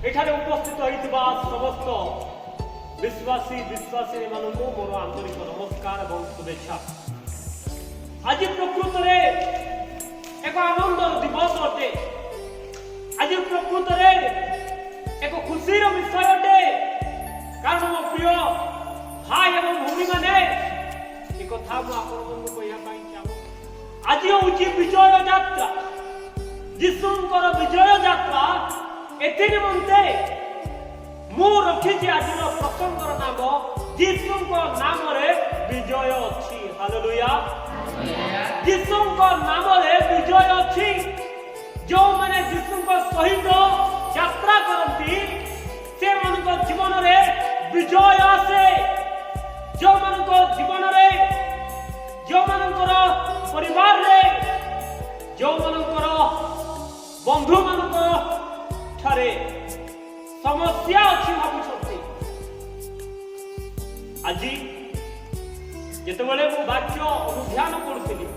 ଏଠାରେ ଉପସ୍ଥିତ ହୋଇଥିବା ସମସ୍ତ ବିଶ୍ୱାସୀ ବିଶ୍ୱାସିନୀମାନଙ୍କୁ ମୋର ଆନ୍ତରିକ ନମସ୍କାର ଏବଂ ଶୁଭେଚ୍ଛା। ଆଜି ପ୍ରକୃତରେ ଏକ ଆନନ୍ଦର ଦିବସ ଅଟେ। ଆଜି ପ୍ରକୃତରେ ଏକ ଖୁସିର ବିଷୟ ଅଟେ, କାରଣ ମୋ ପ୍ରିୟ ଭାଇ ଏବଂ ଭଉଣୀମାନେ, ଏ କଥା ମୁଁ ଆପଣମାନଙ୍କୁ କହିବା ପାଇଁ ଚାହୁଁ। ଆଜି ହେଉଛି ବିଜୟ ଯାତ୍ରା, ଯୀଶୁଙ୍କର ବିଜୟ ଯାତ୍ରା। ଏଥି ନିମନ୍ତେ ମୁଁ ରଖିଛି ଆଜିର ପ୍ରସଙ୍ଗର ନାମ, ଯୀଶୁଙ୍କ ନାମରେ ବିଜୟ ଅଛି। ହାଲେଲୁୟା! ଯୀଶୁଙ୍କ ନାମରେ ବିଜୟ ଅଛି। ଯେଉଁମାନେ ଯୀଶୁଙ୍କ ସହିତ ଯାତ୍ରା କରନ୍ତି, ସେମାନଙ୍କ ଜୀବନରେ ବିଜୟ ଆସେ। ଯେଉଁମାନଙ୍କ ଜୀବନରେ, ଯେଉଁମାନଙ୍କର ପରିବାରରେ, ଯେଉଁମାନଙ୍କର ବନ୍ଧୁମାନଙ୍କ ଠାରେ ସମସ୍ୟା ଅଛି ଭାବୁଛନ୍ତି, ଆଜି ଯେତେବେଳେ ମୁଁ ବାକ୍ୟ ଅନୁଧ୍ୟାନ କରୁଥିଲି,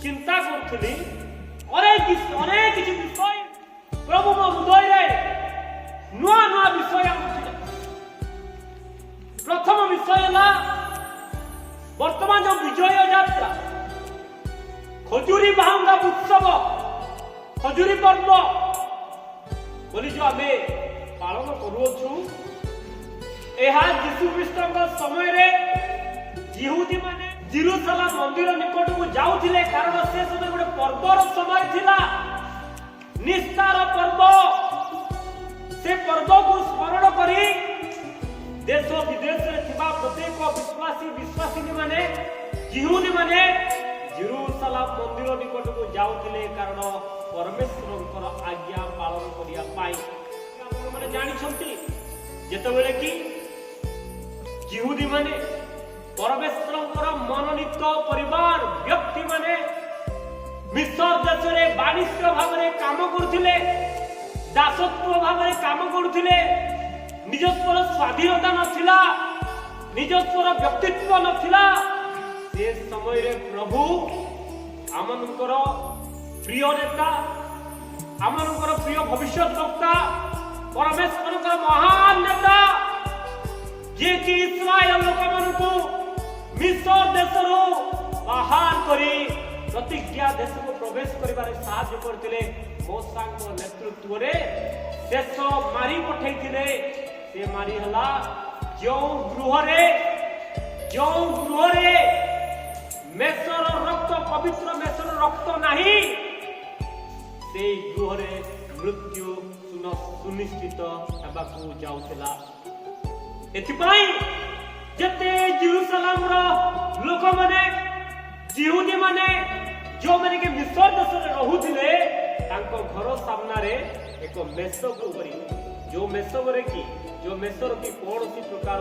ଚିନ୍ତା କରୁଥିଲି, ଅନେକ କିଛି ବିଷୟ ପ୍ରଭୁ ମୋ ହୃଦୟରେ ନୂଆ ନୂଆ ବିଷୟ ଆଣୁଥିଲେ। ପ୍ରଥମ ବିଷୟ ହେଲା, ବର୍ତ୍ତମାନ ଯୋଉ ବିଜୟ ଯାତ୍ରା, ଖଜୁରୀ ବାହୁଙ୍ଗା ଉତ୍ସବ, ଖଜୁରୀ ପର୍ବ ବୋଲି ଯୋଉ ଆମେ ପାଳନ କରୁଅଛୁ, ଏହା ଯୀଶୁଖ୍ରୀଷ୍ଟଙ୍କ ସମୟରେ ଯିହୁଦୀମାନେ ଜିରୁସାଲାମ ମନ୍ଦିର ନିକଟକୁ ଯାଉଥିଲେ, କାରଣ ସେ ସମୟ ଗୋଟେ ପର୍ବର ସମୟ ଥିଲା, ନିସ୍ତାର ପର୍ବ। ସେ ପର୍ବକୁ ସ୍ମରଣ କରି ଦେଶ ବିଦେଶରେ ଥିବା ପ୍ରତ୍ୟେକ ବିଶ୍ୱାସୀ ବିଶ୍ୱାସିନୀ ମାନେ, ଯିହୁଦୀ ମାନେ ଜିରୁସାଲାମ ମନ୍ଦିର ନିକଟକୁ ଯାଉଥିଲେ, କାରଣ ପରମେଶ୍ୱରଙ୍କର ଆଜ୍ଞା ପାଳନ କରିବା ପାଇଁ। ଆପଣମାନେ ଜାଣିଛନ୍ତି, ଯେତେବେଳେ କି ଯିହୁଦୀ ମାନେ, ପରମେଶ୍ୱରଙ୍କର ମନୋନୀତ ପରିବାର ବ୍ୟକ୍ତିମାନେ ମିଶର ଦେଶରେ ବାଣିଜ୍ୟ ଭାବରେ କାମ କରୁଥିଲେ, ଦାସତ୍ୱ ଭାବରେ କାମ କରୁଥିଲେ, ନିଜସ୍ୱର ସ୍ୱାଧୀନତା ନଥିଲା, ନିଜସ୍ୱର ବ୍ୟକ୍ତିତ୍ୱ ନଥିଲା, ସେ ସମୟରେ ପ୍ରଭୁ ଆମମାନଙ୍କର ପ୍ରିୟ ନେତା, ଆମମାନଙ୍କର ପ୍ରିୟ ଭବିଷ୍ୟତ ବକ୍ତା, ପରମେଶ୍ୱରଙ୍କର ମହାନ ନେତା, ଯିଏକି ଇସ୍ରାଏଲ ଲୋକମାନଙ୍କୁ ମିଶର ଦେଶରୁ ବାହାର କରି ପ୍ରତିଜ୍ଞା ଦେଶକୁ ପ୍ରବେଶ କରିବାରେ ସାହାଯ୍ୟ କରିଥିଲେ, ମୋଶାଙ୍କ ନେତୃତ୍ୱରେ ଶେଷ ମାରି ପଠେଇଥିଲେ। ସେ ମାରି ହେଲା, ଯେଉଁ ଗୃହରେ ମେଷର ରକ୍ତ, ପବିତ୍ର ମେଷର ରକ୍ତ ନାହିଁ, ସେଇ ଗୃହରେ ମୃତ୍ୟୁ ସୁନିଶ୍ଚିତ ହେବାକୁ ଯାଉଥିଲା। ଏଥିପାଇଁ ଯେତେ ଜିରୁସାଲାମର ଲୋକମାନେ, ଯିହୁଦୀମାନେ, ଯେଉଁମାନେ କି ମିଶର ଦେଶରେ ରହୁଥିଲେ, ତାଙ୍କ ଘର ସାମ୍ନାରେ ଏକ ମେଷକୁ କରି, ଯୋଉ ମେଷର କି କୌଣସି ପ୍ରକାର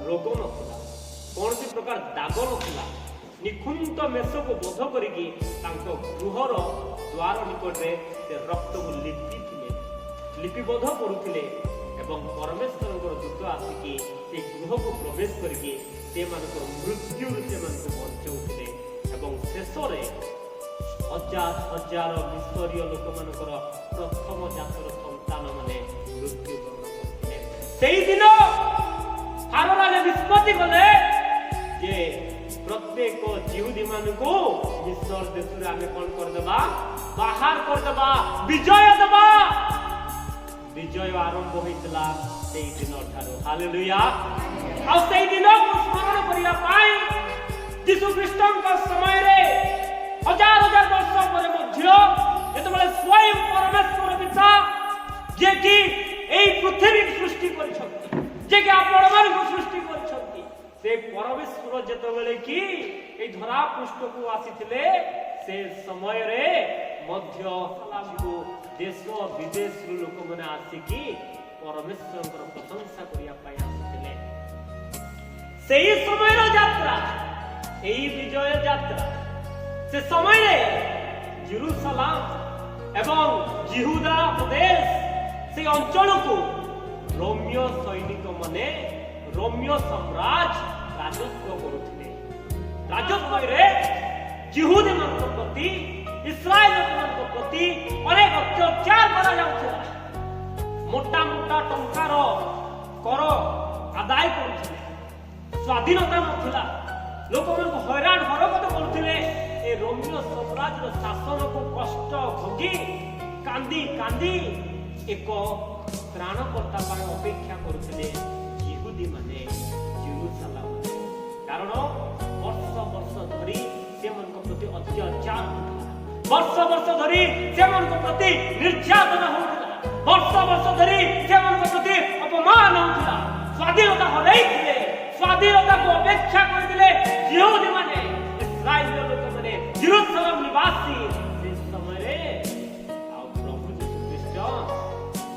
ରୋଗ ନଥିଲା, କୌଣସି ପ୍ରକାର ଦାଗ ନଥିଲା, ନିଖୁନ୍ତ ମେଷକୁ ବଧ କରିକି ତାଙ୍କ ଗୃହର ଦ୍ୱାର ନିକଟରେ ସେ ରକ୍ତକୁ ଲିପିଥିଲେ, ଲିପିବଦ୍ଧ କରୁଥିଲେ ଏବଂ ପରମେଶ୍ୱରଙ୍କର ଦୂତ ଆସିକି ସେ ଗୃହକୁ ପ୍ରବେଶ କରିକି ସେମାନଙ୍କର ମୃତ୍ୟୁରୁ ସେମାନଙ୍କୁ ବଞ୍ଚଉଥିଲେ ଏବଂ ଶେଷରେ ହଜାର ହଜାର ମିଶରୀୟ ଲୋକମାନଙ୍କର ପ୍ରଥମ ଜାତର ସନ୍ତାନମାନେ ମୃତ୍ୟୁବରଣ କରିଥିଲେ। ସେଇଦିନ ଫାରୋ ରାଜା ନିଷ୍ପତ୍ତି କଲେ ଯେ ପ୍ରତ୍ୟେକ ଯିହୁଦୀ ମାନଙ୍କୁ ମିଶର ଦେଶରୁ ଆମେ କଣ କରିଦେବା? ବାହାର କରିଦେବା, ବିଜୟ ଦେବା। ବିଜୟ ଆରମ୍ଭ ହୋଇଥିଲା ସେଇ ଦିନ ଠାରୁ। ହାଲେଲୁୟା! ଆଉ ସେଇ ଦିନକୁ ସ୍ମରଣ କରିବା ପାଇଁ ଯୀଶୁ ଖ୍ରୀଷ୍ଟଙ୍କ ସମୟରେ ହଜାର ହଜାର ବର୍ଷ ପରେ ମଧ୍ୟ, ଯେତେବେଳେ ସ୍ୱୟଂ ପରମେଶ୍ୱର ପିତା, ଯିଏକି ଏଇ ପୃଥିବୀ ସୃଷ୍ଟି କରିଛନ୍ତି, ଯିଏକି ଆପଣମାନଙ୍କୁ ସୃଷ୍ଟି କରିଛନ୍ତି, ସେ ପରମେଶ୍ୱର ଯେତେବେଳେ କି ଏଇ ଧରା ପୃଷ୍ଠକୁ ଆସିଥିଲେ, ସେ ସମୟରେ ମଧ୍ୟ ଦେଶ ବିଦେଶରୁ ଲୋକମାନେ ଆସିକି ପରମେଶ୍ୱରଙ୍କର ପ୍ରଶଂସା କରିବା ପାଇଁ ଆସିଥିଲେ। ସେଇ ସମୟର ଯାତ୍ରା ଏଇ ବିଜୟ ଯାତ୍ରା। ସେ ସମୟରେ ଜିରୁସାଲାମ ଏବଂ ଜିହୁଦା ପ୍ରଦେଶ, ସେଇ ଅଞ୍ଚଳକୁ ରୋମୀୟ ସୈନିକମାନେ, ରୋମୀୟ ସମ୍ରାଟ ରାଜତ୍ୱ କରୁଥିଲେ। ରାଜତ୍ୱରେ ଯିହୁଦୀମାନଙ୍କ ପ୍ରତି, ଇସ୍ରାଏଲ ଲୋକମାନଙ୍କ ପ୍ରତି ଅନେକ ଅତ୍ୟାଚାର କରାଯାଉଥିଲା। ମୋଟା ମୋଟା ଟଙ୍କାର କର ଆଦାୟ କରୁଥିଲେ। ସ୍ୱାଧୀନତା ନଥିଲା, ଲୋକମାନଙ୍କୁ ହଇରାଣ ହରକତ କରୁଥିଲେ। ଏ ରୋମୀୟ ସାମ୍ରାଜ୍ୟର ଶାସନକୁ କଷ୍ଟ ଭୋଗି କାନ୍ଦି କାନ୍ଦି ଏକ ତ୍ରାଣକର୍ତ୍ତା ପାଇଁ ଅପେକ୍ଷା କରୁଥିଲେ ଯିହୁଦୀ ମାନେ, ଜେରୁସାଲାମରେ। କାରଣ ବର୍ଷ ବର୍ଷ ଧରି ସେମାନଙ୍କ ପ୍ରତି ଅତ୍ୟାଚାର ହେଉଥିଲା, ବର୍ଷ ବର୍ଷ ଧରି ସେମାନଙ୍କ ପ୍ରତି ନିର୍ଯାତନା ହେଉଥିଲା, ବର୍ଷ ବର୍ଷ ଧରି ସେମାନଙ୍କ ପ୍ରତି ଅପମାନ ହେଉଥିଲା। ସ୍ୱାଧୀନତା ହରାଇଥିଲେ, ସ୍ୱାଧୀନତାକୁ ଅପେକ୍ଷା କରିଥିଲେ ଯିହୁଦୀ ମାନେ, ଇସ୍ରାଏଲର ଲୋକମାନେ, ଜେରୁସାଲାମ ନିବାସୀ। ସେ ସମୟରେ ଆଉ ପ୍ରଭୁ ଯୀଶୁ ଖ୍ରୀଷ୍ଟ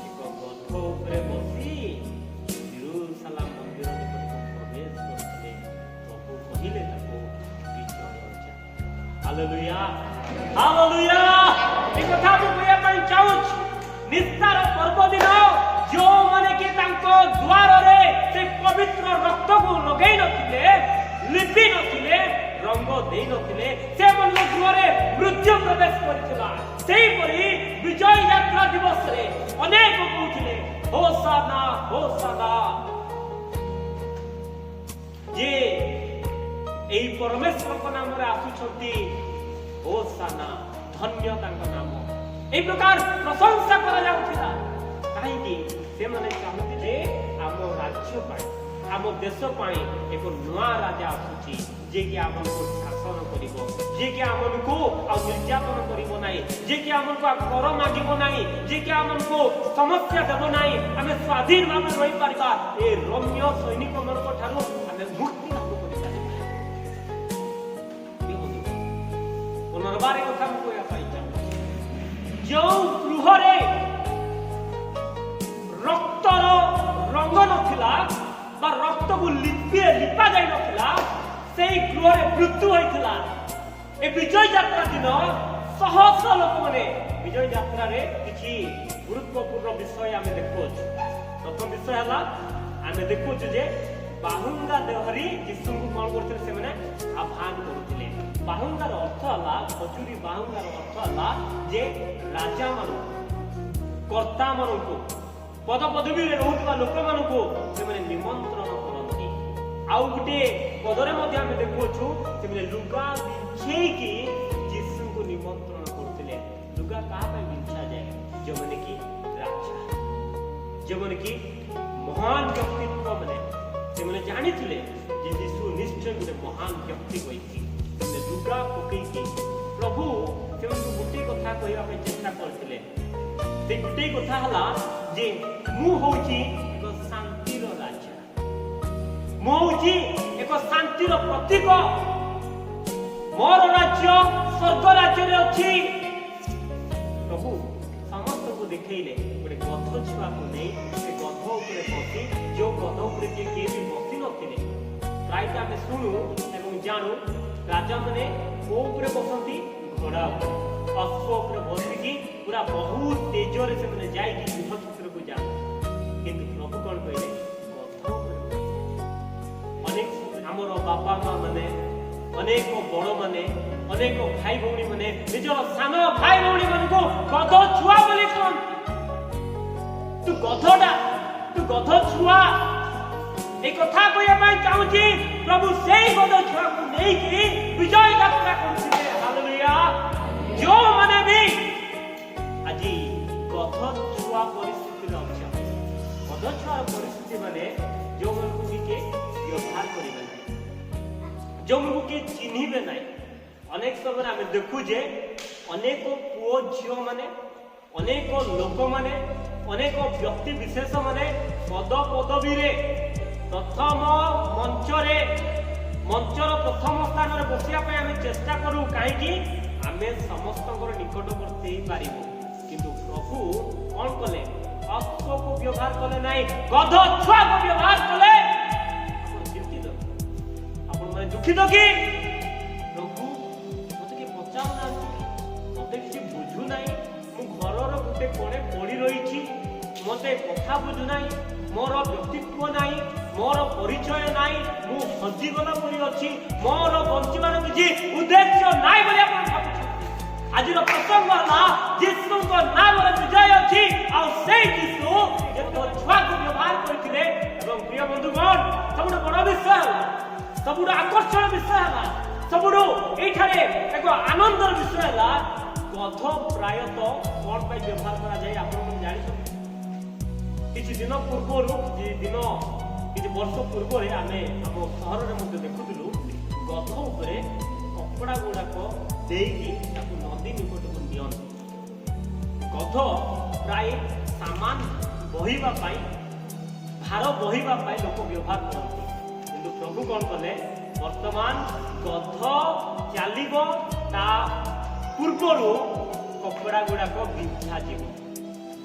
ଏକ ଗଧ ଉପରେ ବସି ଜେରୁସାଲାମ ମନ୍ଦିର ନିକଟକୁ ପ୍ରବେଶ କରୁଥିଲେ। ପ୍ରଭୁ କହିଲେ ତାକୁ ବିଜୟ ଯାତ୍ରା। Hallelujah, hallelujah. ଏ କଥା ମୁଁ କହିବା ପାଇଁ ଚାହୁଁଛି, ନିସ୍ତାର ପର୍ବ ଦିନ ଯେଉଁମାନେ କି ତାଙ୍କ ଦ୍ୱାରରେ ସେ ପବିତ୍ର ରକ୍ତକୁ ଲଗେଇ ନଥିଲେ, ଲିପି ନଥିଲେ, ରଙ୍ଗ ଦେଇ ନଥିଲେ, ସେମାନଙ୍କ ଗୃହରେ ମୃତ୍ୟୁ ପ୍ରବେଶ କରିଥିଲା। ସେହିପରି ବିଜୟ ଯାତ୍ରା ଦିବସରେ ଅନେକ କହୁଥିଲେ, "ହୋସାନା, ହୋସାନା, ଯେ ଏହି ପରମେଶ୍ୱରଙ୍କ ନାମରେ ଆସୁଛନ୍ତି, ହୋସାନା, ଧନ୍ୟ ତାଙ୍କ ନାମ।" ଏଇ ପ୍ରକାର ପ୍ରଶଂସା କରାଯାଉଥିଲା। କାହିଁକି? ସେମାନେ ଚାହୁଁଥିଲେ ଆମ ରାଜ୍ୟ ପାଇଁ, ଆମ ଦେଶ ପାଇଁ ଏକ ନୂଆ ରାଜା ଆସୁଛି, ଯିଏକି ଆମକୁ ଶାସନ କରିବ, ଯିଏକି ଆମକୁ ଆଉ ନିର୍ଯାତନା କରିବ ନାହିଁ, ଯିଏକି ଆମକୁ ଆଉ କର ମାଗିବ ନାହିଁ, ଯିଏକି ଆମକୁ ସମସ୍ୟା ଦେବ ନାହିଁ। ଆମେ ସ୍ୱାଧୀନ ଭାବରେ ରହିପାରିବା, ଏ ରୋମୀୟ ସୈନିକମାନଙ୍କ ଠାରୁ ଆମେ ମୁକ୍ତି ଲାଭ କରିପାରିବା। ପ୍ରିୟ ବନ୍ଧୁଗଣ, ପୁନର୍ବାର ଏ କଥା ମୁଁ କହିବା ପାଇଁ ଚାହୁଁଛି, ଯେଉଁ ଗୃହରେ ରକ୍ତର ରଙ୍ଗ ନଥିଲା ବା ରକ୍ତକୁ ଲିପା ଯାଇ ନଥିଲା, ସେଇ ଗୃହରେ ମୃତ୍ୟୁ ହୋଇଥିଲା। ଏ ବିଜୟ ଯାତ୍ରା ଦିନ ଶହ ଶହ ଲୋକମାନେ, ବିଜୟ ଯାତ୍ରାରେ କିଛି ଗୁରୁତ୍ୱପୂର୍ଣ୍ଣ ବିଷୟ ଆମେ ଦେଖୁଅଛୁ। ପ୍ରଥମ ବିଷୟ ହେଲା, ଆମେ ଦେଖୁଅଛୁ ଯେ ବାହୁଙ୍ଗା ଧରି ଯୀଶୁଙ୍କୁ କଣ କରୁଥିଲେ? ସେମାନେ ଆହ୍ୱାନ କରୁଥିଲେ। ବାହୁଙ୍ଗାର ଅର୍ଥ ହେଲା, ଖଜୁରୀ ବାହୁଙ୍ଗାର ଅର୍ଥ ହେଲା ଯେ ରାଜାମାନଙ୍କୁ, କର୍ତ୍ତାମାନଙ୍କୁ, ପଦପଦବୀରେ ରହୁଥିବା ଲୋକମାନଙ୍କୁ ସେମାନେ ନିମନ୍ତ୍ରଣ କରନ୍ତି। ଆଉ ଗୋଟିଏ ପଦରେ ମଧ୍ୟ ଆମେ ଦେଖୁଅଛୁ, ସେମାନେ ଲୁଗା ବିଛେଇକି ଯୀଶୁଙ୍କୁ ନିମନ୍ତ୍ରଣ କରୁଥିଲେ। ଲୁଗା କାହା ପାଇଁ ବିଛାଯାଏ? ଯେଉଁମାନେ କି ରାଜା, ଯେଉଁମାନେ କି ମହାନ ବ୍ୟକ୍ତିତ୍ୱ ମାନେ। ସେମାନେ ଜାଣିଥିଲେ ଯେ ଯୀଶୁ ନିଶ୍ଚୟ ଗୋଟେ ମହାନ ବ୍ୟକ୍ତି ହୋଇଛି। ସେମାନେ ଲୁଗା ପକେଇକି ପ୍ରଭୁ ସେମାନଙ୍କୁ ଗୋଟିଏ କଥା କହିବା ପାଇଁ ଚେଷ୍ଟା କରିଥିଲେ। ସେ ଗୋଟିଏ କଥା ହେଲା ଯେ ମୁଁ ହଉଛି ଏକ ଶାନ୍ତିର ରାଜା, ମୁଁ ହଉଛି ଏକ ଶାନ୍ତିର ପ୍ରତୀକ, ମୋର ରାଜ୍ୟ ସ୍ୱର୍ଗ ରାଜ୍ୟରେ ଅଛି। ପ୍ରଭୁ ସମସ୍ତଙ୍କୁ ଦେଖେଇଲେ ଗୋଟେ ଗଧ ଛୁଆକୁ ନେଇ ସେ ଗଧ ଉପରେ ବସି, ଯୋଉ ଗଧ ଉପରେ କିଏ କିଏ ବି ବସି ନଥିଲେ। ପ୍ରାୟତଃ ଆମେ ଶୁଣୁ ଏବଂ ଜାଣୁ, ରାଜାମାନେ କୋଉ ଉପରେ ବସନ୍ତି? ଘୋଡ଼ା ଉପରେ, ଅଶ୍ୱ ଉପରେ ବସିକି ପୁରା ବହୁତ ତେଜରେ ସେମାନେ ଯାଇକି ଯୁଦ୍ଧ କ୍ଷେତ୍ରକୁ ଯାଆନ୍ତି। କିନ୍ତୁ ପ୍ରଭୁ କଣ କହିଲେ? ଗଧ ଉପରେ ବସିଲେ। ଅନେକ ଆମର ବାପା ମା ମାନେ, ଅନେକ ବଡ ମାନେ, ଅନେକ ଭାଇ ଭଉଣୀ ମାନେ ନିଜର ସାନ ଭାଇ ଭଉଣୀ ମାନଙ୍କୁ ଗଧ ଛୁଆ ବୋଲି କହନ୍ତି। ତୁ ଗଧଟା, ତୁ ଗଧ ଛୁଆ। ଏଇ କଥା କହିବା ପାଇଁ ଚାହୁଁଛି, ପ୍ରଭୁ ସେଇ ଗଧ ଛୁଆକୁ ନେଇକି ବିଜୟ ଯାତ୍ରା କରୁଥିଲେ। ହାଲେଲୁୟା। ଯେଉଁମାନେ ବି ଆଜି ଗଧ ଛୁଆ ପରିସ୍ଥିତିରେ ଅଛନ୍ତି, ଗଧ ଛୁଆର ପରିସ୍ଥିତି ମାନେ ଯେଉଁମାନଙ୍କୁ ବି କିଏ ବ୍ୟବହାର କରିବେ ନାହିଁ, ଯେଉଁମାନଙ୍କୁ କିଏ ଚିହ୍ନିବେ ନାହିଁ। ଅନେକ ସମୟରେ ଆମେ ଦେଖୁ ଯେ ଅନେକ ପୁଅ ଝିଅ ମାନେ, ଅନେକ ଲୋକମାନେ, ଅନେକ ବ୍ୟକ୍ତି ବିଶେଷ ମାନେ ପଦ ପଦବୀରେ ପ୍ରଥମ ମଞ୍ଚରେ, ମଞ୍ଚର ପ୍ରଥମ ସ୍ଥାନରେ ବସିବା ପାଇଁ ଆମେ ଚେଷ୍ଟା କରୁ। କାହିଁକି? ଆମେ ସମସ୍ତଙ୍କର ନିକଟବର୍ତ୍ତୀ ହେଇପାରିବୁ। କିନ୍ତୁ ପ୍ରଭୁ କଣ କଲେ? ଅଶ୍ୱକୁ ବ୍ୟବହାର କଲେ ନାହିଁ, ଗଧ ଛୁଆକୁ ବ୍ୟବହାର କଲେ। ଆପଣ ଚିନ୍ତିତ, ଆପଣ ମାନେ ଦୁଃଖିତ କି? ପ୍ରଭୁ, ମତେ କିଏ ପଚାରୁନାହାନ୍ତି, ମତେ କିଛି ବୁଝୁନାହିଁ, ମୁଁ ଘରର ଗୋଟେ କୋଣେ ପଡ଼ି ରହିଛି, ମତେ କଥା ବୁଝୁନାହିଁ, ମୋର ବ୍ୟକ୍ତିତ୍ୱ ନାହିଁ, ମୋର ପରିଚୟ ନାହିଁ, ମୁଁ ହଜିଗଲା ପରି ଅଛି, ମୋର ବଞ୍ଚିବାର କିଛି ଉଦ୍ଦେଶ୍ୟ ନାହିଁ ବୋଲି ଆପଣ ଭାବୁଛନ୍ତି? ଆଜିର ପ୍ରସଙ୍ଗ ହେଲା, ଯୀଶୁଙ୍କ ନାମରେ ବିଜୟ ଅଛି। ଆଉ ସେଇ ଯୀଶୁ ସବୁଠୁ ଆକର୍ଷଣ ବିଷୟ ହେଲା, ସବୁଠୁ ଏଇଠାରେ ଏକ ଆନନ୍ଦର ବିଷୟ ହେଲା, ଗଧ ପ୍ରାୟତଃ କଣ ପାଇଁ ବ୍ୟବହାର କରାଯାଏ ଆପଣ ଜାଣିଛନ୍ତି? କିଛି ଦିନ ପୂର୍ବରୁ, କିଛି ଦିନ, କିଛି ବର୍ଷ ପୂର୍ବରେ ଆମେ ଆମ ସହରରେ ମଧ୍ୟ ଦେଖୁଥିଲୁ, ଗଧ ଉପରେ କପଡ଼ା ଗୁଡ଼ାକ ଦେଇକି ତାକୁ ନଦୀ ନିକଟକୁ ନିଅନ୍ତି। ଗଧ ପ୍ରାୟ ସାମାନ ବହିବା ପାଇଁ, ଭାର ବହିବା ପାଇଁ ଲୋକ ବ୍ୟବହାର କରନ୍ତି। କିନ୍ତୁ ପ୍ରଭୁ କଣ କଲେ? ବର୍ତ୍ତମାନ ଗଧ ଚାଲିବ, ତା ପୂର୍ବରୁ କପଡ଼ା ଗୁଡ଼ାକ ବିଛାଯିବ।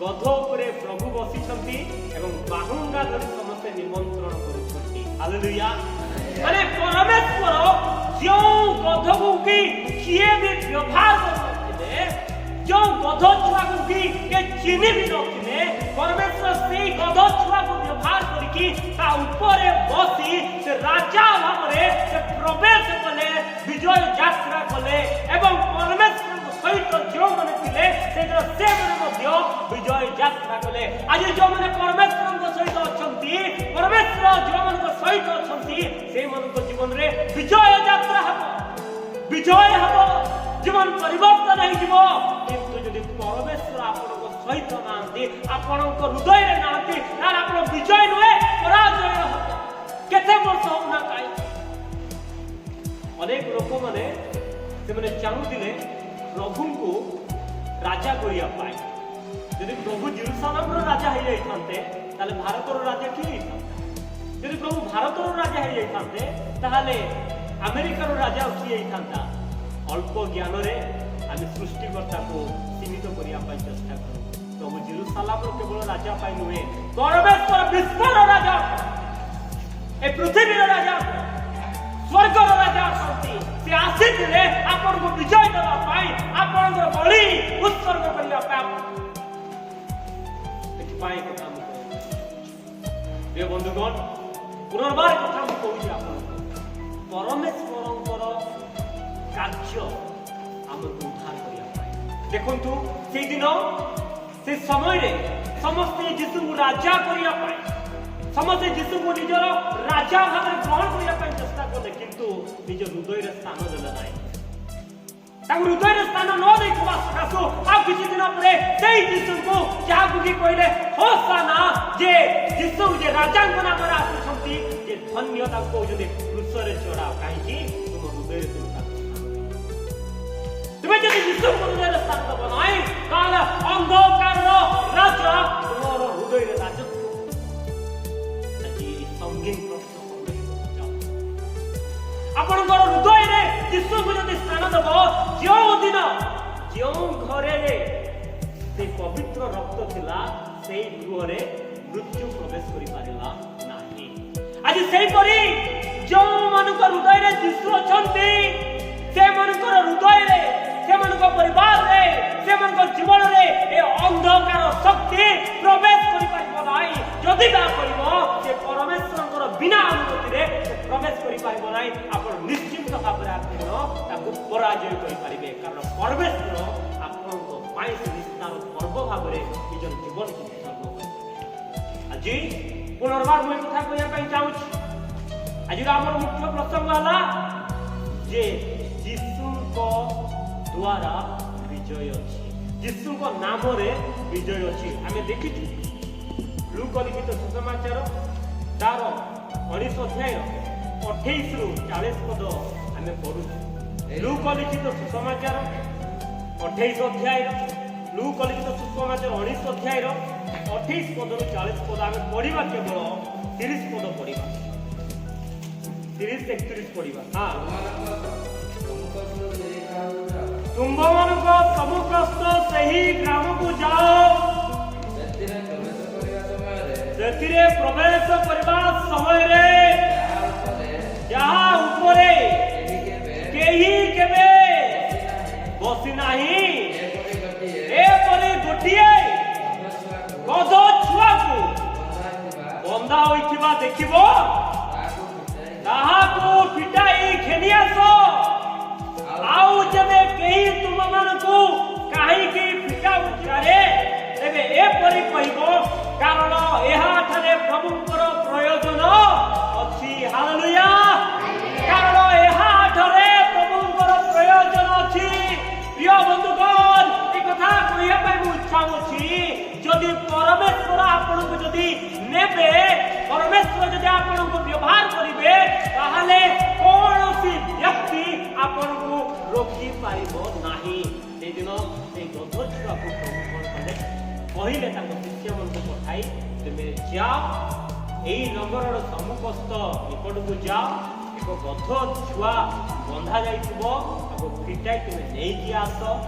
ଗଧ ଉପରେ ପ୍ରଭୁ ବସିଛନ୍ତି ଏବଂ ବାହୁଙ୍ଗା ଧରି ସମସ୍ତେ ନିମନ୍ତ୍ରଣ କରୁଛନ୍ତି। ହାଲେଲୁୟା! ମାନେ ପରମେଶ୍ୱର ଯେଉଁ ଗଧକୁ କି କିଏ ବି ବ୍ୟବହାର କରୁନଥିଲେ, ଯେଉଁ ଗଧ ଛୁଆକୁ କି କିଏ ଚିହ୍ନି ବି ନଥିଲେ, ପରମେଶ୍ୱର ସେଇ ଗଧ ଛୁଆକୁ ବ୍ୟବହାର କରିକି ତା ଉପରେ ବସି ସେ ରାଜା ଭାବରେ ସେ ପ୍ରବେଶ କଲେ, ବିଜୟ ଯାତ୍ରା କଲେ ଏବଂ ପରମେଶ୍ୱରଙ୍କ ସହିତ ଯେଉଁମାନେ ଥିଲେ, ସେଦିନ ସେମାନେ ମଧ୍ୟ ବିଜୟ ଯାତ୍ରା କଲେ। ଆଜି ଯେଉଁମାନେ ପରମେଶ୍ୱରଙ୍କ ସହିତ ଅଛନ୍ତି, ପରମେଶ୍ୱର ଯେଉଁମାନଙ୍କ ସହିତ ଅଛନ୍ତି, ସେଇମାନଙ୍କ ଜୀବନରେ ବିଜୟ ଯାତ୍ରା ହେବ, ବିଜୟ ହେବ, ଜୀବନ ପରିବର୍ତ୍ତନ ହେଇଯିବ। କିନ୍ତୁ ଯଦି ପରମେଶ୍ୱର ଆପଣଙ୍କ ସହିତ ନାହାନ୍ତି, ଆପଣଙ୍କ ହୃଦୟରେ ନାହାନ୍ତି, ତାହେଲେ ଆପଣ ବିଜୟ ନୁହେଁ, ପରାଜୟ ହେବ, କେତେ ବର୍ଷ ହଉନା କାହିଁକି। ଅନେକ ଲୋକମାନେ ସେମାନେ ଚାହୁଁଥିଲେ ପ୍ରଭୁଙ୍କୁ ରାଜା କରିବା ପାଇଁ। ଯଦି ପ୍ରଭୁ ଜିରୁସାଲାମର ରାଜା ହେଇଯାଇଥାନ୍ତେ, ତାହେଲେ ଭାରତର ରାଜା କିଏ ହେଇଥାନ୍ତା? ଯଦି ପ୍ରଭୁ ଭାରତର ରାଜା ହେଇଯାଇଥାନ୍ତେ, ତାହେଲେ ଆମେରିକାର ରାଜା କିଏ ହେଇଥାନ୍ତା? ଅଳ୍ପ ଜ୍ଞାନରେ ଆମେ ସୃଷ୍ଟିକର୍ତ୍ତାକୁ ସୀମିତ କରିବା ପାଇଁ ଚେଷ୍ଟା କରୁ। ପ୍ରଭୁ ଜିରୁସାଲାମର କେବଳ ରାଜା ପାଇଁ ନୁହେଁ, ପରମେଶ୍ୱର ବିଶ୍ୱର ରାଜା, ଏ ପୃଥିବୀର ରାଜା, ସ୍ୱର୍ଗର ରାଜା ଅଛନ୍ତି। ସେ ଆସିଥିଲେ ଆପଣଙ୍କୁ ବିଜୟ ଦେବା ପାଇଁ, ଆପଣଙ୍କର ବଳି ଉତ୍ସର୍ଗ କରିବା ପାଇଁ। ଏଥିପାଇଁ କଥା ମୁଁ କହୁଛି, ପ୍ରିୟ ବନ୍ଧୁଗଣ, ପୁନର୍ବାର କଥା ମୁଁ କହୁଛି ଆପଣଙ୍କୁ, ପରମେଶ୍ୱରଙ୍କର କାର୍ଯ୍ୟ ଆମକୁ ଉଦ୍ଧାର କରିବା ପାଇଁ। ଦେଖନ୍ତୁ, ସେଇଦିନ ସେ ସମୟରେ ସମସ୍ତେ ଯୀଶୁଙ୍କୁ ରାଜା କରିବା ପାଇଁ, ସମସ୍ତେ ଯୀଶୁଙ୍କୁ ନିଜର ରାଜା ଭାବରେ ଗ୍ରହଣ କରିବା ପାଇଁ ଚେଷ୍ଟା କଲେ, କିନ୍ତୁ ନିଜ ହୃଦୟରେ ସ୍ଥାନ ଦେଲେ ନାହିଁ। ତାଙ୍କୁ ହୃଦୟରେ ସ୍ଥାନ ନ ଦେଇଥିବା ସକାଶୁ ଆଉ କିଛି ଦିନ ପରେ ସେଇ ଯୀଶୁଙ୍କୁ, ଯାହାକୁ କି କହିଲେ ହୋସାନା, ଯେ ଯୀଶୁ ଯେ ରାଜାଙ୍କ ନାମରେ ଆସୁଛନ୍ତି, ଯେ ଧନ୍ୟ, ତାକୁ କହୁଛନ୍ତି କ୍ରୁଶରେ ଚଢାଅ। କାହିଁକି? ତୁମ ହୃଦୟରେ ତୁମେ ତାକୁ ସ୍ଥାନ ଦେଇନ। ତୁମେ ଯଦି ଯୀଶୁଙ୍କ ହୃଦୟରେ ସ୍ଥାନ ଦେବ ନାହିଁ, ତାହେଲେ ଅନ୍ଧକାରର ରାଜା ତୁମର ହୃଦୟରେ ରାଜତ୍ୱ କରିବ। ଆଜି ଏହି ସଙ୍ଗୀନ ପ୍ରଶ୍ନ ପରମେଶ୍ୱର ପଚାରୁଛନ୍ତି। ଆପଣଙ୍କର ହୃଦୟରେ ଯୀଶୁଙ୍କୁ ଯଦି ସ୍ଥାନ ଦେବ, ଯେଉଁ ଦିନ ଯେଉଁ ଘରେ ସେ ପବିତ୍ର ରକ୍ତ ଥିଲା, ସେଇ ଗୃହରେ ମୃତ୍ୟୁ ପ୍ରବେଶ କରିପାରିଲା ନାହିଁ। ଆଜି ସେହିପରି ଯେଉଁମାନଙ୍କ ହୃଦୟରେ ଯୀଶୁ ଅଛନ୍ତି, ସେମାନଙ୍କର ହୃଦୟରେ, ସେମାନଙ୍କ ପରିବାରରେ, ସେମାନଙ୍କ ଜୀବନରେ ଏ ଅନ୍ଧକାର ଶକ୍ତି ପ୍ରବେଶ କରିପାରିବ ନାହିଁ। ଯଦି ବା କରିବ, ସେ ପରମେଶ୍ୱରଙ୍କର ବିନା ଅନୁମତିରେ ସେ ପ୍ରବେଶ କରିପାରିବ ନାହିଁ। ଆପଣ ନିଶ୍ଚିନ୍ତ ଭାବରେ ଆପଣ ତାକୁ ପରାଜୟ କରିପାରିବେ, କାରଣ ପରମେଶ୍ୱର ଆପଣଙ୍କ ପାଇଁ ସେ ନିସ୍ତାର ପର୍ବ ଭାବରେ ନିଜର ଜୀବନକୁ ଉତ୍ସର୍ଗ କରିପାରିବେ। ଆଜି ପୁନର୍ବାର ମୁଁ ଏ କଥା କହିବା ପାଇଁ ଚାହୁଁଛି। ଆଜିର ଆମର ମୁଖ୍ୟ ପ୍ରସଙ୍ଗ ହେଲା ଯେ ଯୀଶୁଙ୍କ ଦ୍ୱାରା ବିଜୟ ଅଛି, ଯୀଶୁଙ୍କ ନାମରେ ବିଜୟ ଅଛି। ଆମେ ଦେଖିଛୁ, ଲୂକ ଲିଖିତ ସୁସମାଚାର ତାର 19 ଅଧ୍ୟାୟ 28ରୁ 40 ପଦ ଆମେ ପଢୁଛୁ। ଲୂକ ଲିଖିତ ସୁସମାଚାର 28 ଅଧ୍ୟାୟର, ଲୂକ ଲିଖିତ ସୁସମାଚାର 19 ଅଧ୍ୟାୟର 28 ପଦରୁ 40 ପଦ ଆମେ ପଢିବା। କେବଳ 30 ପଦ ପଢିବା, 30, 31 ପଢିବା। ହଁ। ସମ୍ମୁଖସ୍ଥ ସେହି ଗ୍ରାମକୁ ଯାଅ। ତୁମ୍ଭମାନଙ୍କ ସମ୍ମୁଖସ୍ଥ ସେହି ଗ୍ରାମକୁ ଯାଅ। ସେଥିରେ ପ୍ରବେଶ କରିବା ସମୟରେ ସେଥିରେ ପ୍ରବେଶ କରିବା ସମୟରେ ଯାହା ଉପରେ ଯାହା ଉପରେ କେହି କେବେ କେହି କେବେ ବସି ନାହିଁ, ବସି ନାହିଁ, ଏପରି ଗୋଟିଏ ଏପରି ଗୋଟିଏ ଗଧ ଛୁଆକୁ ଗଧ ଛୁଆକୁ ବନ୍ଧା ହୋଇଥିବା ବନ୍ଧା ହୋଇଥିବା ଦେଖିବ। ତାହାକୁ ଫିଟାଇ ତାହାକୁ ଫିଟାଇ ଘେନି ଆସ। ଆଉ ଯେବେ କେହି ତୁମମାନଙ୍କୁ କାହିଁକି ଫିଟାଉଚାରେ, ତେବେ ଏପରି କହିବ, କାରଣ ଏହାଠାରେ ପ୍ରଭୁଙ୍କର ପ୍ରୟୋଜନ ଅଛି। ହାଲେଲୁୟା! ଚାହୁଁଛି, ଯଦି ପରମେଶ୍ୱର ଆପଣଙ୍କୁ ଯଦି ନେବେ, ପରମେଶ୍ୱର ଯଦି ଆପଣଙ୍କୁ ବ୍ୟବହାର କରିବେ, ତାହେଲେ କୌଣସି ବ୍ୟକ୍ତି ଆପଣଙ୍କୁ ରୋକି ପାରିବ ନାହିଁ। ସେଇଦିନ ସେଇ ଗଧ ଛୁଆକୁ ପ୍ରଭୁ କଣ କଲେ? କହିଲେ ତାଙ୍କ ଶିଷ୍ୟମାନଙ୍କୁ ପଠାଇ, ତୁମେ ଯାଅ, ଏଇ ନଗରର ସମ୍ମୁଖସ୍ଥ ନିକଟକୁ ଯାଅ, ଏକ ଗଧ ଛୁଆ ବନ୍ଧା ଯାଇଥିବ, ତାକୁ ଫିଟାଇ ତୁମେ ନେଇକି ଆସ।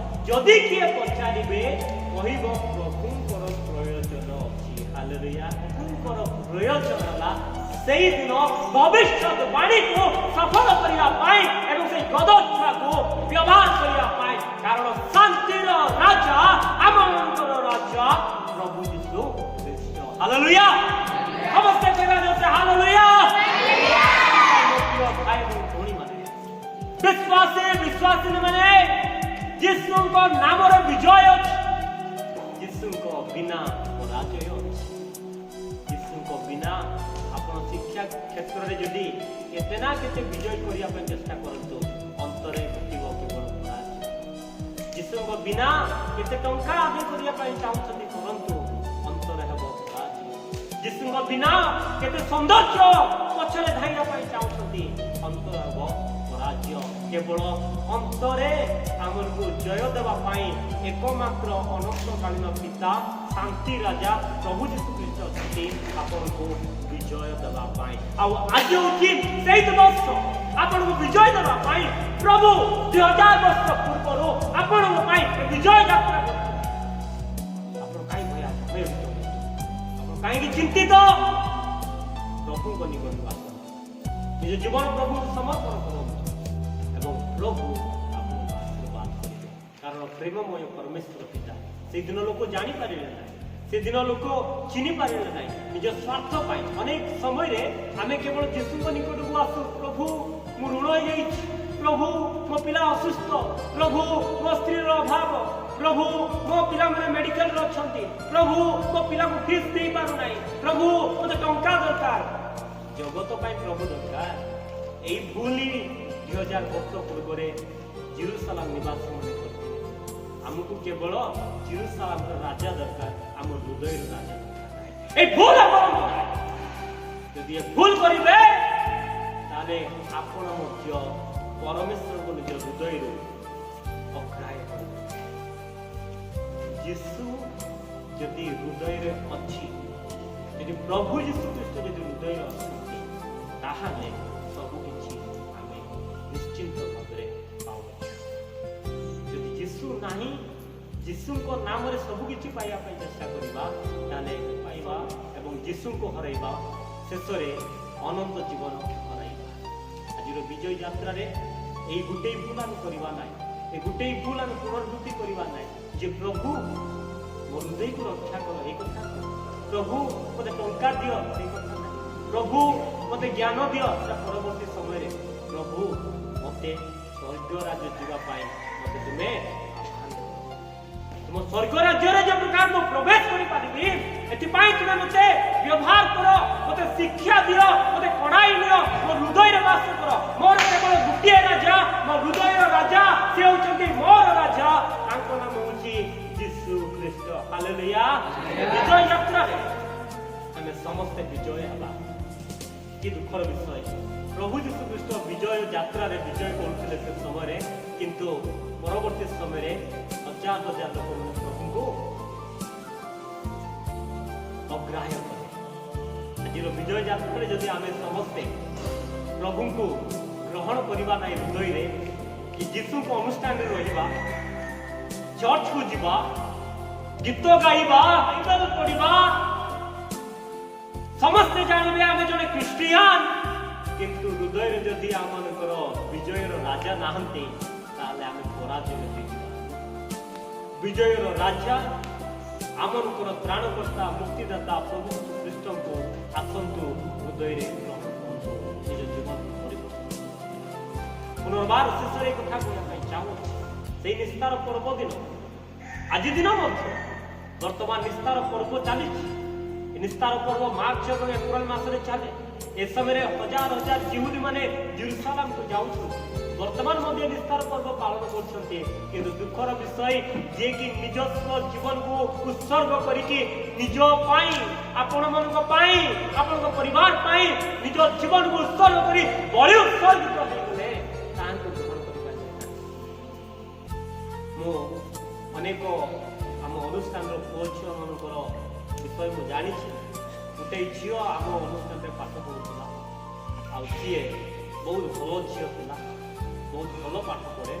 ଯଦି କିଏ ପଚାରିବେ, କହିବ ପ୍ରଭୁଙ୍କର ପ୍ରୟୋଜନ ଅଛି। ହାଲେଲୁୟା! ପ୍ରଭୁଙ୍କର ପ୍ରୟୋଜନ ହେଲା। ସେଇଦିନ ଭବିଷ୍ୟତ ବାଣୀକୁ ସଫଳ କରିବା ପାଇଁ ଏବଂ ସେଇ ଗଧ ଛୁଆକୁ ବ୍ୟବହାର କରିବା ପାଇଁ, କାରଣ ଶାନ୍ତିର ରାଜା, ଆମମାନଙ୍କର ରାଜା ପ୍ରଭୁ ଯୀଶୁ ଖ୍ରୀଷ୍ଟ। ହାଲେଲୁୟା! ସମସ୍ତେ କହିବା ଜୋରସେ, ହାଲେଲୁୟା! ମୋ ପ୍ରିୟ ଭାଇ ଏବଂ ଭଉଣୀମାନେ, ବିଶ୍ୱାସୀ ବିଶ୍ୱାସିନୀ ମାନେ, ଯୀଶୁଙ୍କ ନାମରେ ବିଜୟ ଅଛି, ଯୀଶୁଙ୍କ ବିନା ପରାଜୟ ଅଛି। ଯୀଶୁଙ୍କ ବିନା ଆପଣ ଶିକ୍ଷା କ୍ଷେତ୍ରରେ ଯଦି କେତେ ନା କେତେ ବିଜୟ କରିବା ପାଇଁ ଚେଷ୍ଟା କରନ୍ତୁ, ଅନ୍ତରେ ଘଟିବ କେବଳ ପରାଜୟ। ଯୀଶୁଙ୍କ ବିନା କେତେ ଟଙ୍କା ଆଦାୟ କରିବା ପାଇଁ ଚାହୁଁଛନ୍ତି କରନ୍ତୁ, ଅନ୍ତରେ ହେବ ପରାଜୟ। ଯୀଶୁଙ୍କ ବିନା କେତେ ସୌନ୍ଦର୍ଯ୍ୟ ପଛରେ ଧାଇଁବା ପାଇଁ ଚାହୁଁଛନ୍ତି, ଅନ୍ତରେ ହେବ ପରାଜୟ। କେବଳ ଅନ୍ତରେ ଆମକୁ ଜୟ ଦେବା ପାଇଁ ଏକମାତ୍ର ଅନନ୍ତକାଳୀନ ପିତା, ଶାନ୍ତି ରାଜା ପ୍ରଭୁ ଯୀଶୁ ଖ୍ରୀଷ୍ଟ ଅଛନ୍ତି ଆପଣଙ୍କୁ ବିଜୟ ଦେବା ପାଇଁ। ଆଉ ଆଜି ହେଉଛି ସେଇ ଦିବସ। ଆପଣଙ୍କୁ ବିଜୟ ଦେବା ପାଇଁ ପ୍ରଭୁ 2000 ବର୍ଷ ପୂର୍ବରୁ ଆପଣଙ୍କ ପାଇଁ ଏ ବିଜୟ ଯାତ୍ରା କରୁଛନ୍ତି। ଆପଣ କାହିଁ ଭୟଭୀତ ହୁଅନ୍ତୁ? ଆପଣ କାହିଁକି ଚିନ୍ତିତ? ପ୍ରଭୁଙ୍କ ନିକଟକୁ ଆସନ୍ତୁ, ନିଜ ଜୀବନ ପ୍ରଭୁଙ୍କୁ ସମର୍ପଣ କରନ୍ତୁ ଏବଂ ପ୍ରଭୁ ଆପଣଙ୍କୁ ଆଶୀର୍ବାଦ କରିବେ, କାରଣ ପ୍ରେମମୟ ପରମେଶ୍ୱର ପିତା। ସେଦିନ ଲୋକ ଜାଣିପାରିଲେ ନାହିଁ, ସେଦିନ ଲୋକ ଚିହ୍ନି ପାରିଲେ ନାହିଁ ନିଜ ସ୍ୱାର୍ଥ ପାଇଁ। ଅନେକ ସମୟରେ ଆମେ କେବଳ ଯୀଶୁଙ୍କ ନିକଟକୁ ଆସୁ, ପ୍ରଭୁ, ମୁଁ ଋଣ ହେଇଯାଇଛି, ପ୍ରଭୁ, ମୋ ପିଲା ଅସୁସ୍ଥ, ପ୍ରଭୁ, ମୋ ସ୍ତ୍ରୀର ଅଭାବ, ପ୍ରଭୁ, ମୋ ପିଲାମାନେ ମେଡିକାଲରେ ଅଛନ୍ତି, ପ୍ରଭୁ, ମୋ ପିଲାକୁ ଫିସ୍ ଦେଇପାରୁନାହିଁ, ପ୍ରଭୁ, ମୋତେ ଟଙ୍କା ଦରକାର। ଜଗତ ପାଇଁ ପ୍ରଭୁ ଦରକାର। ଏଇ ଭୁଲ 2000 ବର୍ଷ ପୂର୍ବରେ ଜିରୁସାଲାମ ନିବାସୀମାନେ କରିଥିଲେ। ଆମକୁ କେବଳ ଜିରୁସାଲାମର ରାଜା ଦରକାର, ଆମ ହୃଦୟର ରାଜା ଦରକାର ନାହିଁ। ଏଇ ଭୁଲ କରନ୍ତୁ ନାହିଁ। ଯଦି ଏ ଭୁଲ କରିବେ, ତାହେଲେ ଆପଣ ମଧ୍ୟ ପରମେଶ୍ୱରଙ୍କୁ ନିଜ ହୃଦୟରୁ ଅଗ୍ରାହ୍ୟ କରିବେ। ଯୀଶୁ ଯଦି ହୃଦୟରେ ଅଛି, ଯଦି ପ୍ରଭୁ ଯୀଶୁ ଖ୍ରୀଷ୍ଟ ଯଦି ହୃଦୟରେ ଅଛନ୍ତି, ତାହେଲେ ସବୁ କିଛି ଆମେ ନିଶ୍ଚିନ୍ତ ଭାବରେ ପାଉଅଛୁ। ଯଦି ଯୀଶୁ ନାହିଁ, ଯୀଶୁଙ୍କ ନାମରେ ସବୁ କିଛି ପାଇବା ପାଇଁ ଚେଷ୍ଟା କରିବା, ତାହେଲେ ପାଇବା ଏବଂ ଯୀଶୁଙ୍କୁ ହରାଇବା, ଶେଷରେ ଅନନ୍ତ ଜୀବନ ହରାଇବା। ଆଜିର ବିଜୟ ଯାତ୍ରାରେ ଏଇ ଗୋଟେ ଭୁଲ ଆମେ କରିବା ନାହିଁ, ଏ ଗୋଟେ ଭୁଲ ଆମେ ପୁନରାବୃତ୍ତି କରିବା ନାହିଁ ଯେ ପ୍ରଭୁ, ମୋ ହୃଦୟକୁ ରକ୍ଷା କର, ଏଇ କଥା ନୁହେଁ। ପ୍ରଭୁ, ମୋତେ ଟଙ୍କା ଦିଅ, ସେଇ କଥା ନାହିଁ। ପ୍ରଭୁ, ମୋତେ ଜ୍ଞାନ ଦିଅ, ସେଟା ପରବର୍ତ୍ତୀ ସମୟରେ। ପ୍ରଭୁ, ମୋତେ ସ୍ୱର୍ଗ ରାଜ୍ୟ ଯିବା ପାଇଁ ମୋତେ ତୁମେ ଆହ୍ୱାନ କର। ତୁମ ସ୍ୱର୍ଗ ରାଜ୍ୟରେ ଯେ ପ୍ରକାର ମୁଁ ପ୍ରବେଶ କରିପାରିବି, ଏଥିପାଇଁ ତୁମେ ମୋତେ ବ୍ୟବହାର କର, ମୋତେ ଶିକ୍ଷା ଦିଅ, ମୋତେ କଢ଼ାଇ ନିଅ, ମୋ ହୃଦୟରେ ବାସ କର। ମୋର କେବଳ ଗୋଟିଏ ରାଜା, ମୋ ହୃଦୟର ରାଜା, ସେ ହେଉଛନ୍ତି ମୋର ରାଜା, ତାଙ୍କ ନାମ ହେଉଛି ଯୀଶୁ ଖ୍ରୀଷ୍ଟ। ହାଲେଲୁୟା! ଏ ବିଜୟ ଯାତ୍ରାରେ ଆମେ ସମସ୍ତେ ବିଜୟ ହେବା। କି ଦୁଃଖର ବିଷୟ, ପ୍ରଭୁ ଯୀଶୁ ଖ୍ରୀଷ୍ଟ ବିଜୟ ଯାତ୍ରାରେ ବିଜୟ କରୁଥିଲେ ସେ ସମୟରେ, କିନ୍ତୁ ପରବର୍ତ୍ତୀ ସମୟରେ ହଜାର ହଜାର ଲୋକମାନେ ପ୍ରଭୁଙ୍କୁ ଅଗ୍ରାହ୍ୟ କଲେ। ଆଜିର ବିଜୟ ଯାତ୍ରାରେ ଯଦି ଆମେ ସମସ୍ତେ ପ୍ରଭୁଙ୍କୁ ଗ୍ରହଣ କରିବା ନାହିଁ ହୃଦୟରେ, କି ଯୀଶୁଙ୍କ ଅନୁଷ୍ଠାନରେ ରହିବା, ଚର୍ଚ୍ଚକୁ ଯିବା, ଗୀତ ଗାଇବା, ବାଇବେଲ ପଢିବା, ସମସ୍ତେ ଜାଣିବେ ଆମେ ଜଣେ ଖ୍ରୀଷ୍ଟିଆନ, କିନ୍ତୁ ହୃଦୟରେ ଯଦି ଆମମାନଙ୍କର ବିଜୟର ରାଜା ନାହାନ୍ତି, ତାହେଲେ ଆମେ ପରାଜୟ ହେଇଯିବା। ବିଜୟର ରାଜା, ଆମମାନଙ୍କର ତ୍ରାଣକର୍ତ୍ତା, ମୁକ୍ତିଦାତା ପ୍ରଭୁ ଯୀଶୁ ଖ୍ରୀଷ୍ଟଙ୍କୁ ଆସନ୍ତୁ ହୃଦୟରେ ଗ୍ରହଣ କରନ୍ତୁ, ନିଜ ଜୀବନ ପରିବର୍ତ୍ତନ କରନ୍ତୁ। ପୁନର୍ବାର ଶେଷରେ ଏ କଥା କହିବା ପାଇଁ ଚାହୁଁଛି, ସେଇ ନିସ୍ତାର ପର୍ବ ଦିନ, ଆଜି ଦିନ ମଧ୍ୟ ବର୍ତ୍ତମାନ ନିସ୍ତାର ପର୍ବ ଚାଲିଛି। ଏ ନିସ୍ତାର ପର୍ବ ମାର୍ଚ୍ଚ ଏବଂ ଏପ୍ରିଲ ମାସରେ ଚାଲେ। ଏ ସମୟରେ ହଜାର ହଜାର ଜିହୁଦୀ ମାନେ ଜିରୁସାଲାମକୁ ଯାଉଛନ୍ତି। ବର୍ତ୍ତମାନ ମଧ୍ୟ ନିସ୍ତାର ପର୍ବ ପାଳନ କରୁଛନ୍ତି। କିନ୍ତୁ ଦୁଃଖର ବିଷୟ, ଯିଏକି ନିଜସ୍ୱ ଜୀବନକୁ ଉତ୍ସର୍ଗ କରିକି ନିଜ ପାଇଁ, ଆପଣମାନଙ୍କ ପାଇଁ, ଆପଣଙ୍କ ପରିବାର ପାଇଁ ନିଜ ଜୀବନକୁ ଉତ୍ସର୍ଗ କରି ବଳି ଉତ୍ସର୍ଗିତ ହେଇଗଲେ, ତାହାଙ୍କୁ ଗ୍ରହଣ କରିପାରିଲେ ନାହିଁ। ମୁଁ ଅନେକ ଆମ ଅନୁଷ୍ଠାନର ପୁଅ ଝିଅମାନଙ୍କର ବିଷୟ ମୁଁ ଜାଣିଛି। ଗୋଟେ ଝିଅ ଆମ ଅନୁଷ୍ଠାନରେ ପାଠ ପଢ଼ୁଥିଲା ଆଉ ସିଏ ବହୁତ ଭଲ ଝିଅ ଥିଲା। ବହୁତ ଭଲ ପାଠ ପଢ଼େ,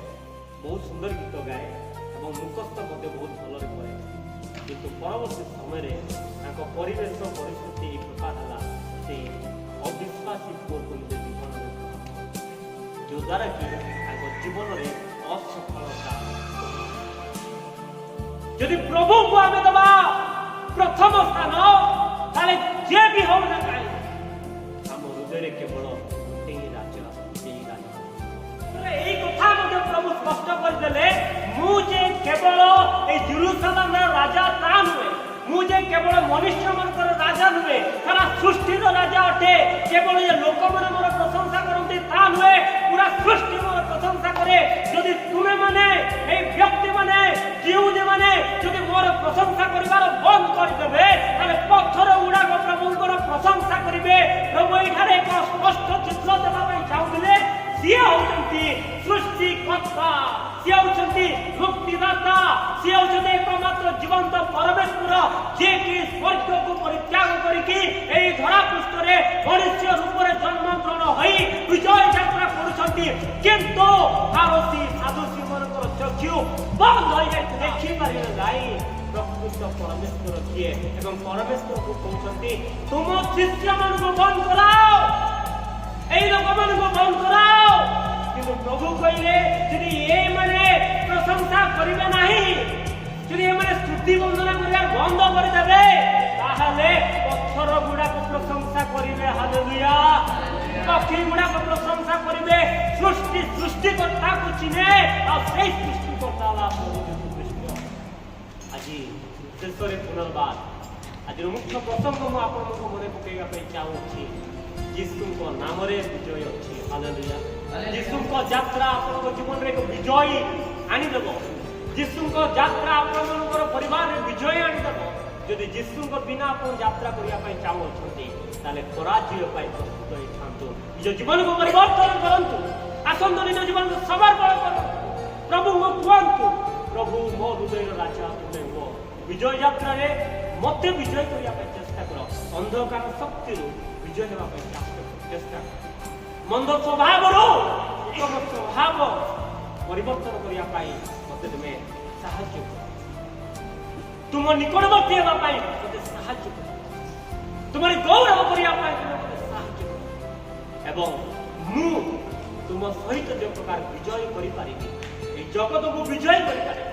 ବହୁତ ସୁନ୍ଦର ଗୀତ ଗାଏ ଏବଂ ମୁଖସ୍ଥ ମଧ୍ୟ ବହୁତ ଭଲରେ କରେ। କିନ୍ତୁ ପରବର୍ତ୍ତୀ ସମୟରେ ତାଙ୍କ ପରିବେଶ ପରିସ୍ଥିତି ଏହି ପ୍ରକାର ହେଲା, ସେ ଅବିଶ୍ୱାସୀ ପୁଅକୁ ନିଜ ଜୀବନରେ ଗ୍ରହଣ କଲେ, ଯଦ୍ୱାରା କି ତାଙ୍କ ଜୀବନରେ ଅସଫଳତା। ଯଦି ପ୍ରଭୁଙ୍କୁ ଆମେ ଦେବା ପ୍ରଥମ ସ୍ଥାନ, ତାହେଲେ ଯିଏ ବି ହଉ ନା କାହିଁ, ଆମ ହୃଦୟରେ କେବଳ ଗୋଟେ ହିଁ ରାଜା, ସେଇ ରାଜା। ଏଇ କଥା ମଧ୍ୟ ପ୍ରଭୁ ସ୍ପଷ୍ଟ କରିଦେଲେ, ମୁଁ ଯେ କେବଳ ଏଇ ଜେରୁସାଲାମର ରାଜା ତା ନୁହେଁ, ମୁଁ ଯେ କେବଳ ମନୁଷ୍ୟମାନଙ୍କର ରାଜା ନୁହେଁ, ସାରା ସୃଷ୍ଟିର ରାଜା ଅଟେ। କେବଳ ଯେ ଲୋକମାନେ ମୋର ପ୍ରଶଂସା କରନ୍ତି ତା ନୁହେଁ, ପୁରା ସୃଷ୍ଟି ମୋର ପ୍ରଶଂସା କରେ। ଯଦି ତୁମେମାନେ, ଏଇ ବ୍ୟକ୍ତିମାନେ, ଯିହୁଦୀମାନେ ଯଦି ମୋର ପ୍ରଶଂସା କରିବାର ବନ୍ଦ କରିଦେବେ, ତାହେଲେ ପଥର ଗୁଡାକ ପ୍ରଭୁଙ୍କର ପ୍ରଶଂସା କରିବେ। ପ୍ରଭୁ ଏଇଠାରେ ଏକ ସ୍ପଷ୍ଟ ଚିତ୍ର ଦେବା ପାଇଁ ଚାହୁଁଥିଲେ। ସିଏ ହଉଛନ୍ତି ସୃଷ୍ଟିକର୍ତ୍ତା, ସିଏ ହଉଛନ୍ତି ମୁକ୍ତିଦାତା, ସିଏ ହଉଛନ୍ତି ଏକମାତ୍ର ଜୀବନ୍ତ ପରମେଶ୍ୱର, ଯିଏକି ସ୍ୱର୍ଗକୁ ପରିତ୍ୟାଗ କରିକି ଏଇ ଧରା ପୃଷ୍ଠରେ ମନୁଷ୍ୟ ରୂପରେ ଜନ୍ମଗ୍ରହଣ ହୋଇ ବିଜୟ ଯାତ୍ରା କରୁଛନ୍ତି। କିନ୍ତୁ ଫାରୂଶୀ ସାଦୁସୀ ମାନଙ୍କର ଚକ୍ଷୁ ବନ୍ଦ ହୋଇଯାଇଛି, ଦେଖିପାରିଲେ ନାହିଁ ପ୍ରକୃତ ପରମେଶ୍ୱର କିଏ। ଏବଂ ପରମେଶ୍ୱରକୁ କହୁଛନ୍ତି, ତୁମ ଶିଷ୍ୟମାନଙ୍କୁ ବନ୍ଦ କରାଅ, ଏଇ ଲୋକମାନଙ୍କୁ ବନ୍ଦ କରାଅ। କିନ୍ତୁ ପ୍ରଭୁ କହିଲେ, ଯଦି ଏମାନେ ପ୍ରଶଂସା କରିବେ ନାହିଁ, ଯଦି ଏମାନେ ସ୍ତୁତି ବନ୍ଦନା କରିବା ବନ୍ଦ କରିଦେବେ, ତାହେଲେ ପଥର ଗୁଡାକ ପ୍ରଶଂସା କରିବେ। ହାଲେଲୁୟା! ପକ୍ଷୀ ଗୁଡାକ ପ୍ରଶଂସା କରିବେ। ସୃଷ୍ଟି ସୃଷ୍ଟିକର୍ତ୍ତାକୁ ଚିହ୍ନେ ଆଉ ସେଇ ସୃଷ୍ଟିକର୍ତ୍ତା ହେଲା ପ୍ରଭୁ ଯୀଶୁ ଖ୍ରୀଷ୍ଟ। ଆଜି ଶେଷରେ ପୁନର୍ବାର ଆଜିର ମୁଖ୍ୟ ପ୍ରସଙ୍ଗ ମୁଁ ଆପଣଙ୍କୁ ମନେ ପକାଇବା ପାଇଁ ଚାହୁଁଛି। ଯୀଶୁଙ୍କ ନାମରେ ବିଜୟ ଅଛି। ହାଲେଲୁୟା! ଯୀଶୁଙ୍କ ଯାତ୍ରା ଆପଣଙ୍କ ଜୀବନରେ ଏକ ବିଜୟ ଆଣିଦେବ। ଯୀଶୁଙ୍କ ଯାତ୍ରା ଆପଣମାନଙ୍କର ପରିବାରରେ ବିଜୟ ଆଣିଦେବ। ଯଦି ଯୀଶୁଙ୍କ ବିନା ଆପଣ ଯାତ୍ରା କରିବା ପାଇଁ ଚାହୁଁଅଛନ୍ତି, ତାହେଲେ ପରାଜୟ ପାଇଁ ପ୍ରସ୍ତୁତ ହେଇଥାନ୍ତୁ। ନିଜ ଜୀବନକୁ ପରିବର୍ତ୍ତନ କରନ୍ତୁ। ଆସନ୍ତୁ, ନିଜ ଜୀବନକୁ ସମର୍ପଣ କରନ୍ତୁ। ପ୍ରଭୁଙ୍କୁ କୁହନ୍ତୁ, ପ୍ରଭୁ, ମୋ ହୃଦୟର ରାଜା ତୁମେ ହୁଅ। ବିଜୟ ଯାତ୍ରାରେ ମତେ ବିଜୟ କରିବା ପାଇଁ ଚେଷ୍ଟା କର। ଅନ୍ଧକାର ଶକ୍ତିରୁ ବିଜୟ ହେବା ପାଇଁ ଚେଷ୍ଟା କର। ମନ୍ଦ ସ୍ୱଭାବରୁ ଉତ୍ତମ ସ୍ୱଭାବ ପରିବର୍ତ୍ତନ କରିବା ପାଇଁ ମତେ ତୁମେ ସାହାଯ୍ୟ କର। ତୁମ ନିକଟବର୍ତ୍ତୀ ହେବା ପାଇଁ ମତେ ସାହାଯ୍ୟ କର। ତୁମର ଗୌରବ କରିବା ପାଇଁ ତୁମେ ମତେ ସାହାଯ୍ୟ କର ଏବଂ ମୁଁ ତୁମ ସହିତ ଯେଉଁ ପ୍ରକାର ବିଜୟ କରିପାରିବି, ଏଇ ଜଗତକୁ ବିଜୟ କରିପାରିବି,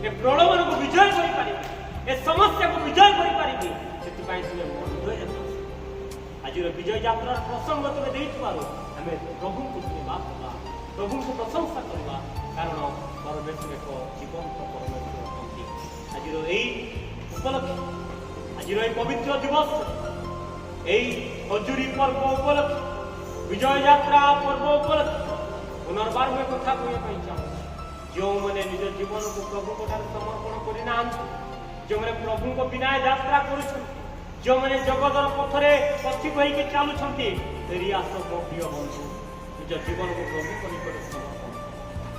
ଏ ପ୍ରଲୋଭନକୁ ବିଜୟ କରିପାରିବି, ଏ ସମସ୍ୟାକୁ ବିଜୟ କରିପାରିବି, ସେଥିପାଇଁ ତୁମେ ମୋ ହୃଦୟରେ ବାସ କର। ଆଜିର ବିଜୟ ଯାତ୍ରାର ପ୍ରସଙ୍ଗ ତୁମେ ଦେଇଥିବାରୁ ଆମେ ପ୍ରଭୁଙ୍କୁ ଧନ୍ୟବାଦ ଦେବା, ପ୍ରଭୁଙ୍କୁ ପ୍ରଶଂସା କରିବା, କାରଣ ପରମେଶ୍ୱର ଏକ ଜୀବନ୍ତ ପରମେଶ୍ୱର ଅଟନ୍ତି। ଆଜିର ଏଇ ଉପଲକ୍ଷେ, ଆଜିର ଏଇ ପବିତ୍ର ଦିବସ, ଏଇ ଖଜୁରୀ ପର୍ବ ଉପଲକ୍ଷେ, ବିଜୟ ଯାତ୍ରା ପର୍ବ ଉପଲକ୍ଷେ ପୁନର୍ବାର ମୁଁ କଥା କହିବା ପାଇଁ ଚାହୁଁଛି। ଯେଉଁମାନେ ନିଜ ଜୀବନକୁ ପ୍ରଭୁଙ୍କ ଠାରେ ସମର୍ପଣ କରିନାହାନ୍ତି, ଯେଉଁମାନେ ପ୍ରଭୁଙ୍କ ବିନା ଯାତ୍ରା କରୁଛନ୍ତି, ଯେଉଁମାନେ ଜଗତର ପଥରେ ପଥିକ ହେଇକି ଚାଲୁଛନ୍ତି, ଫେରି ଆସ ମୋ ପ୍ରିୟ ବନ୍ଧୁ। ନିଜ ଜୀବନକୁ ପ୍ରଭୁଙ୍କ ନିକଟରେ ସମର୍ପଣ କର।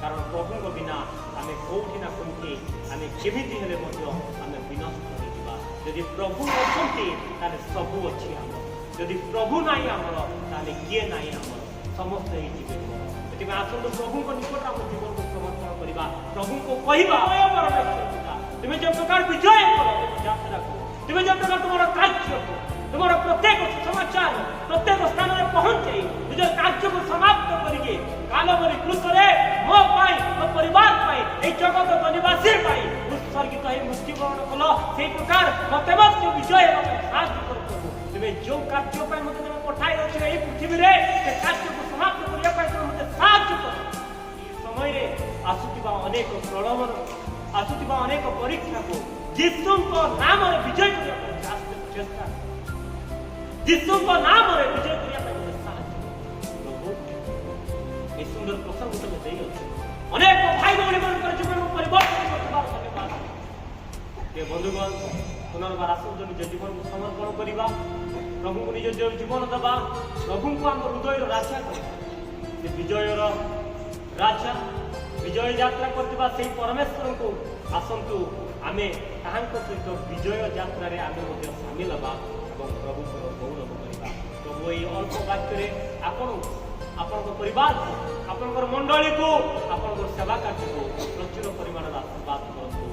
କାରଣ ପ୍ରଭୁଙ୍କ ବିନା ଆମେ କୋଉଠି ନା କୋଉଠି, ଆମେ କେମିତି ହେଲେ ମଧ୍ୟ ଆମେ ବିନଷ୍ଟ ହେଇଯିବା। ଯଦି ପ୍ରଭୁ ଅଛନ୍ତି, ତାହେଲେ ସବୁ ଅଛି ଆମର। ଯଦି ପ୍ରଭୁ ନାହିଁ ଆମର, ତାହେଲେ କିଏ ନାହିଁ ଆମର, ସମସ୍ତେ ହେଇଯିବେ ପର। ସେଥିପାଇଁ ଆସନ୍ତୁ, ପ୍ରଭୁଙ୍କ ନିକଟରେ ଆମ ଜୀବନକୁ ସମର୍ପଣ କରିବା। ପ୍ରଭୁଙ୍କୁ କହିବା, "ହେ ପରମେଶ୍ୱର ପିତା, ତୁମେ ଯେଉଁ ପ୍ରକାର ବିଜୟ କର ତୁମ ଯାତ୍ରାକୁ, ତୁମେ ଯେଉଁ ପ୍ରକାର ତୁମର କାର୍ଯ୍ୟକୁ, ତୁମର ପ୍ରତ୍ୟେକ ସମାଚାର ପ୍ରତ୍ୟେକ ସ୍ଥାନରେ ପହଞ୍ଚେଇ ନିଜର କାର୍ଯ୍ୟକୁ ସମାପ୍ତ କରିକି କାଲବରୀ କ୍ରୁଶରେ ମୋ ପାଇଁ, ମୋ ପରିବାର ପାଇଁ, ଏଇ ଜଗତ ନିବାସୀ ପାଇଁ ଉତ୍ସର୍ଗିତ ହେଇ ମୃତ୍ୟୁବରଣ କଲ, ସେଇ ପ୍ରକାର ମତେ ମଧ୍ୟ ବିଜୟ ହେବା ପାଇଁ ସାହାଯ୍ୟ କର ପ୍ରଭୁ। ତୁମେ ଯେଉଁ କାର୍ଯ୍ୟ ପାଇଁ ମତେ ତୁମେ ପଠାଇ ଅଛ ଏଇ ପୃଥିବୀରେ, ସେ କାର୍ଯ୍ୟକୁ ସମାପ୍ତ କରିବା ପାଇଁ ତୁମେ ମତେ ସାହାଯ୍ୟ କର। ଏହି ସମୟରେ ଆସୁଥିବା ଅନେକ ପ୍ରଲୋଭନ, ଆସୁଥିବା ଅନେକ ପରୀକ୍ଷାକୁ ଯୀଶୁଙ୍କ ନାମରେ ବିଜୟ କରିବା ପାଇଁ ଚେଷ୍ଟା କର। ଯୀଶୁଙ୍କ ନାମରେ ବିଜୟ କରିବା ପାଇଁ ମତେ ସାହାଯ୍ୟ କର ପ୍ରଭୁ। ଏ ସୁନ୍ଦର ସୁନ୍ଦର ପ୍ରସଙ୍ଗ ତୁମେ ଦେଇଅଛ। ଅନେକ ଭାଇ ଭଉଣୀ ମାନଙ୍କର ଜୀବନକୁ ପରିବର୍ତ୍ତନ କରୁଥିବାର ଧନ୍ୟବାଦ। ପ୍ରିୟ ବନ୍ଧୁଗଣ, ପୁନର୍ବାର ଆସନ୍ତୁ, ନିଜ ଜୀବନକୁ ସମର୍ପଣ କରିବା, ପ୍ରଭୁଙ୍କୁ ନିଜ ଜୀବନ ଦେବା, ପ୍ରଭୁଙ୍କୁ ଆମ ହୃଦୟର ରାଜା କରିବା। ସେ ବିଜୟର ରାଜା, ବିଜୟ ଯାତ୍ରା କରୁଥିବା ସେଇ ପରମେଶ୍ୱରଙ୍କୁ ଆସନ୍ତୁ, ଆମେ ତାହାଙ୍କ ସହିତ ବିଜୟ ଯାତ୍ରାରେ ଆମେ ମଧ୍ୟ ସାମିଲ ହେବା ଏବଂ ପ୍ରଭୁଙ୍କର ଗୌରବ କରିବା। ପ୍ରଭୁ ଏଇ ଅଳ୍ପ ବାକ୍ୟରେ ଆପଣଙ୍କୁ, ଆପଣଙ୍କ ପରିବାରକୁ, ଆପଣଙ୍କର ମଣ୍ଡଳୀକୁ, ଆପଣଙ୍କର ସେବା କାର୍ଯ୍ୟକୁ ପ୍ରଚୁର ପରିମାଣର ଆଶୀର୍ବାଦ କରନ୍ତୁ।